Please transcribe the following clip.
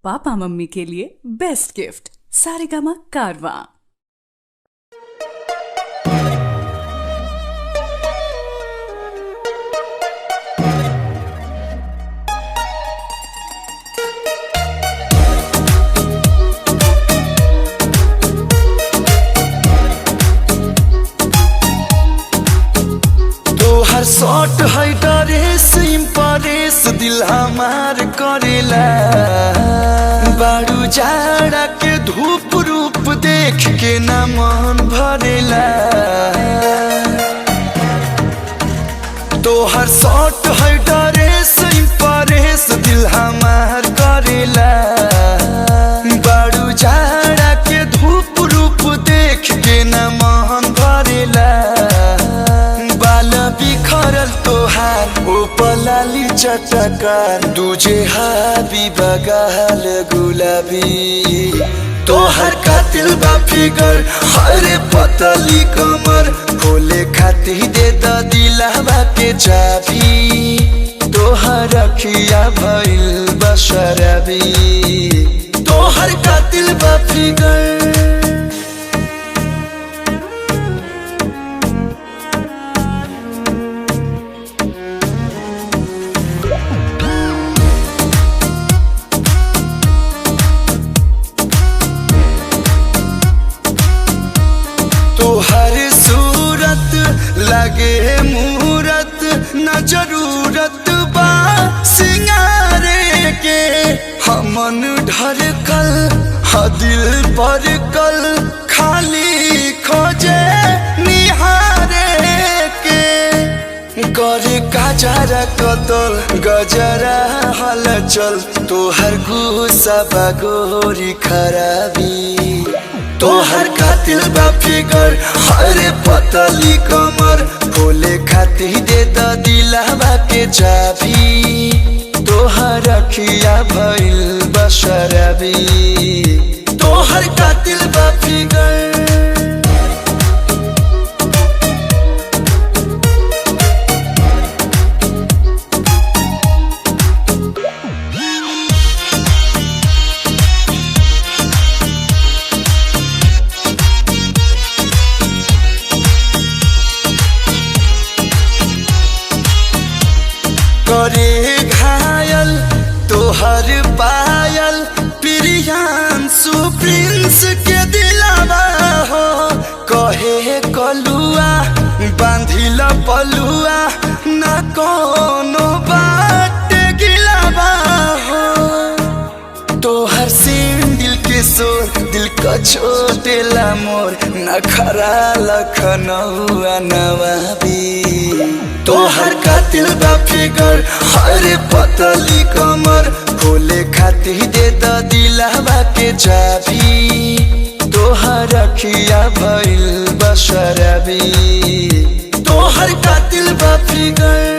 Papa mummy के लिए best gift Saregama कारवां। तोहर शॉर्ट है ड्रेस इम्प्रेस दिल हमार करेला। बारू जाड़ा के धूप रूप देख के ना मन भरेला। तोहर शॉर्ट है ड्रेस इम्प्रेस दिल हमार करेला। बारू जाड़ा के धूप रूप देख के ना मन भरेला। बाल बिखरल तोहार ओ पलाली चटकार, दूजे हाबी बगाल गुलाबी। तोहर कातिल बा फिगर हरे पतली कमर, खोले खाती दे द दिलावा के चाबी। तोहर अखिया भइल बा शराबी, तोहर कातिल बा फिगर। तोहर सूरत लगे मूरत न जरूरत बा सिंगारे के। हमन ढर कल ह दिल पर कल खाली खोजे निहारे के। करे काजरा कतल गजरा हलचल, तोहर गुस्सा बा गोरी खराबी। तोहर कातिल बा फिगर हरे पतली कमर, खोले खाती दे द दिलावा के चाबी। तोहर अखिया भइल बा शराबी, तोहर कातिल बा फिगर। करे घायल तोहर पायल प्रियांशु प्रिंस के दिलावा हो। कहे कलुआ बांधिल पलुआ ना कोनो बात गिलावा हो। तोहर सिंडिल के शोर दिल का छोटेला मोर, नखरा लखनऊआ नवाबी। तोहर कातिल बा फिगर हरे पतली कमर, खोले खाती दे द दिलावा के चाबी। तोहर अखिया भइल बा शराबी, तोहर कातिल बा फिगर।